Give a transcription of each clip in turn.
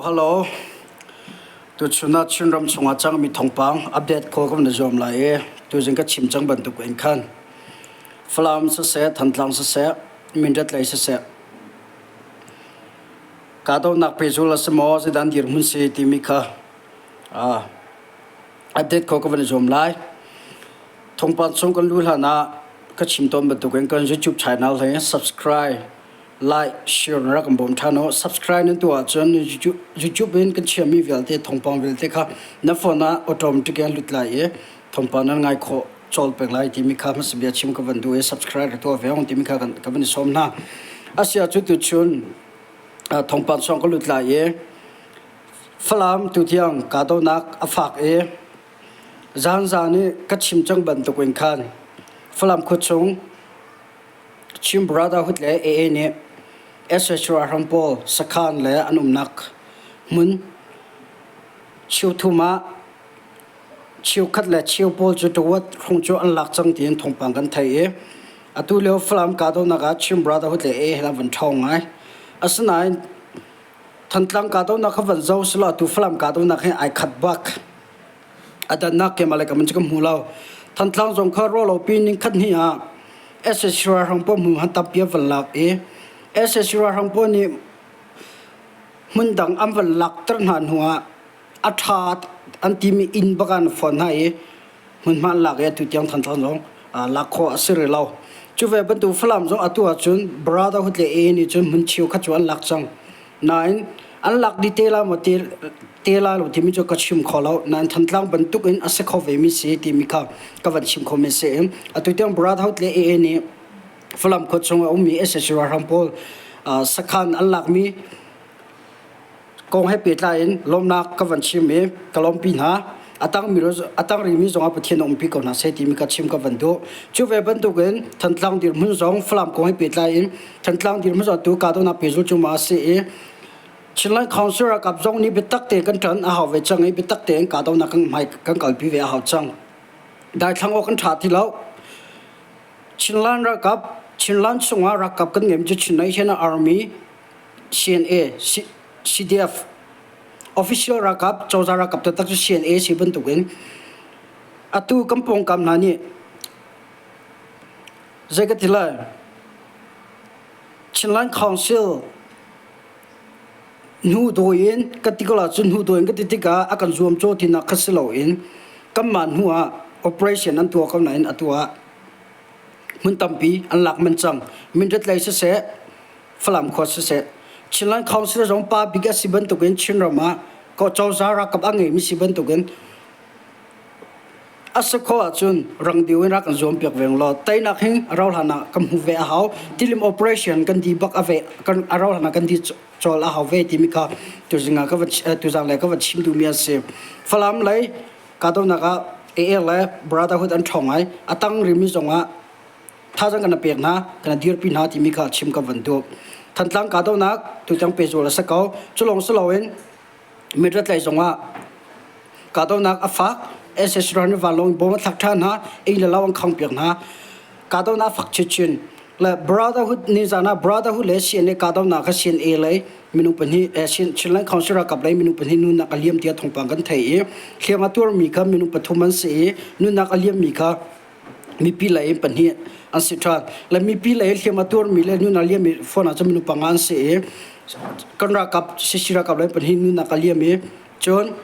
Hello. Tuchun ah Chinram chungah cangmi thawngpang update khaw kan na zuam lai i tuzing ka chim cang bantuk in khan Falam siseh, Thantlang siseh, Mindat lei siseh kahdohnak pehzul a si maw zeidah an dirhmun si timi kha update khaw ka van i zuam lai. Thawngpang chung kan luh hlan ah ka chim tawn bantuk in kan YouTube channel hi subscribe like, share na rak kan bawm ṭhan u. Subscribe nan tuah ahcun YouTube in kan chiahmi vialte thawngpang vialte kha na phone ah automatic in lut lai i thawngpang nan ngai khawh cawl peng lai timi kha hmasa bia chim ka van duh i subscribe ka tuah ve ong timi kha ka van i sawm hna. Asia cu tuchun thawngpang song ka lut lai i Falam tutiang kahdohnak a fak i zanzan i ka chim cang bantuk in khan Falam khuachung Chin Brotherhood le AA nih SH ralhrang pawl sakhan le an umnak hmun cheuthum ah cheukhat le cheu pawl cu tawat hrung cu an lak cang tiin thawngpang kan theih i atu lio Falam kahdohnak ah Chin Brotherhood le AA he an van ṭhawng ngai. Asinain Thantlang kahdohnak kha van zoh selaw atu Falam kahdohnak hi ai khat bak. A dannak keimah le ka man cu ka hmu lo. Thantlang zong kha ruahlopi ning khat hnih ah SSC ralhrang pawl hmun han tampi an van lak i SSC ralhrang pawl nih hmun dang an van lakter hna hnu ah a ṭha an timi inn bak ah an fon hna i hmunhma an lak i atu tiang Thantlang zong lak khawh a si rih lo. Cu ve bantuk Falam zong atu ahcun Brotherhood le AA nih cun hmun cheukhat cu an lak cang. Nain an lak dih te la maw te la lo timi cu ka chim kho lo. Nain Thantlang bantuk in a si kho ve mi si timi kha ka van chim kho mi si. Atu tiang Brotherhood le AA nih Falam khua chung a ummi SSC ralhrang pawl sakhan an lakmi kong he pehtlai in lawmnak ka van chim i ka lawmpi hna. A tang rimi zongah Pathian a umpi ko hna seh timi ka chim ka van duh. Cu ve bantukin Thantlang dirhmun zong Falam kong he pehtlai in Thantlang dirhmun zong tu kahdohnak pehzul cungmah a si i Chinland Council ralkap zong nih biatak tein kan ṭan a hau ve cang i biatak tein kahdohnak kan hmai kan kalpi ve a hau cang. Daithlang awk kan ṭha ti lo. Chinland ralkap Chinland chungah ralkap kan ngeim cu Chin National Army CNA, CDF, official ralkap, cozah ralkap taktak cu CNA si bantukin atu kan pawngkam hna nih zei ka ti lai Chinland Council hnu dawi in ka ti ko la cun hnu dawi in ka ti tikah a kan zuamcaw tinak kha si loin kanmah hnu ah operation an tuah ko nain atu ah hmun tampi an lak manh cang. Mindat lei siseh Falam khua siseh Chinland Council zong pa bik a si bantukin Chinram ah cozah ralkap a ngeimi si bantukin a si khawh ahcun rang diu in rak kan zuam piak ve law teinak hi a rau hlan ah kan hmu ve a hau. Tilim operation kan di bak a ve kan a rau hlan ah kan di cawl a hau ve timi kha tuzing ah ka van tuzang le ka van chim duhmi a si. Falam lei kahdohnak ah AA le Brotherhood an ṭhawng ai a tang rimi zongah thazaang kan pek hna kan dirpi hna timi kha chim ka van duh. Thantlang kahdohnak tutan pehzul a si ko. Cu lawng si loin Mitrat lei zongah kahdohnak a fak. SS ral nih vanlawng in bom a thlak ṭhan hna. Inn le lo an khangpiak hna. Kahdohnak a fak chinchin. Le Brotherhood ni zan ah Brotherhood le CNA kahdohnak kha CNA lei minung pahnih Chinland Council ralkap lei minung pahnih nunnak a liam tiah thawngpang kan theih i hliam a tuarmi kha minung pathum an si i nunnak a liammi kha mipi lei in pahnih an si ṭhan. Le mipi lei hliam a tuarmi le nun a liammi phone ah cun minung panga an si i kan ralkap CC ralkap lei pahnih nunnak a liam i cun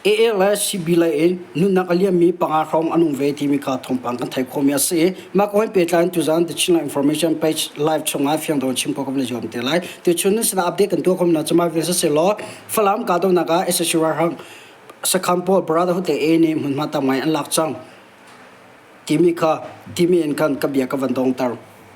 AA le CB lei in nunnak a liammi panga hrawng an um ve timi kha thawngpang kan theih khawhmi a si i mah kong he pehtlai in tuzaan The Chinland Information page live chungah fiang deuh in chim khawh kan i zuam te lai. Tuchun sinah update kan tuah khawh na cuma vil si law Falam kahdohnak ah SSU ralhrang Sakhan pawl Brotherhood le A nih hmunhma tam ngai an lak cang timi kha timi in khan ka bia ka van dongter.